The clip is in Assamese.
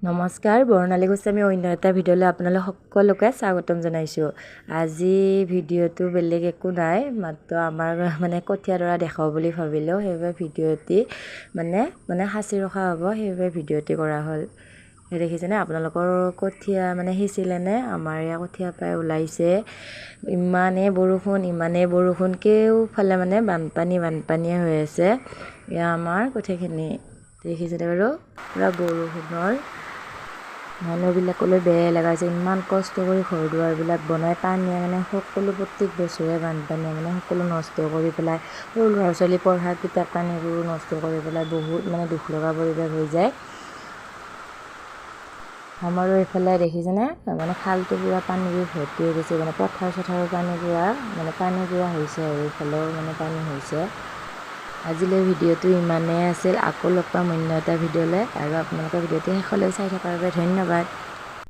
নমস্কাৰ, বৰ্ণালী গোস্বামী অন্য এটা ভিডিঅ'লৈ আপোনালোক সকলোকে স্বাগতম জনাইছোঁ। আজি ভিডিঅ'টো বেলেগ একো নাই, মাত্ৰ আমাৰ মানে কঠীয়াডৰা দেখাওঁ বুলি ভাবিলোঁ, সেইবাবে ভিডিঅ'টি মানে মানে সাঁচি ৰখা হ'ব, সেইবাবে ভিডিঅ'টি কৰা হ'ল। সেই দেখিছেনে আপোনালোকৰ কঠীয়া মানে সিঁচিলেনে? আমাৰ ইয়াৰ কঠীয়া প্ৰায় ওলাইছে। ইমানেই বৰষুণ, ইমানেই বৰষুণ, কেওফালে মানে বানপানী বানপানীয়ে হৈ আছে। এয়া আমাৰ কঠীয়াখিনি দেখিছেনে বাৰু? পূৰা বৰষুণৰ মানুহবিলাকলৈ বেয়াই লগা হৈছে। ইমান কষ্ট কৰি ঘৰ দুৱাৰবিলাক বনাই, পানীয়ে মানে সকলো, প্ৰত্যেক বছৰে বানপানীয়ে মানে সকলো নষ্ট কৰি পেলাই, সৰু ল'ৰা ছোৱালী পঢ়া কিতাপ কানিবোৰো নষ্ট কৰি পেলাই, বহুত মানে দুখ লগা পৰিৱেশ হৈ যায়। আমাৰো এইফালে দেখিছেনে, মানে খালটো পূৰা পানীৰে ভৰ্তি হৈ গৈছে, মানে পথাৰ চথাৰৰ পানী পূৰা মানে পানী পূৰা হৈছে আৰু এইফালেও মানে পানী হৈছে। আজিলৈ ভিডিঅ'টো ইমানেই আছিল। আকৌ লগ পাম অন্য এটা ভিডিঅ'লৈ, আৰু আপোনালোকে ভিডিঅ'টো শেষলৈ চাই থকাৰ বাবে ধন্যবাদ।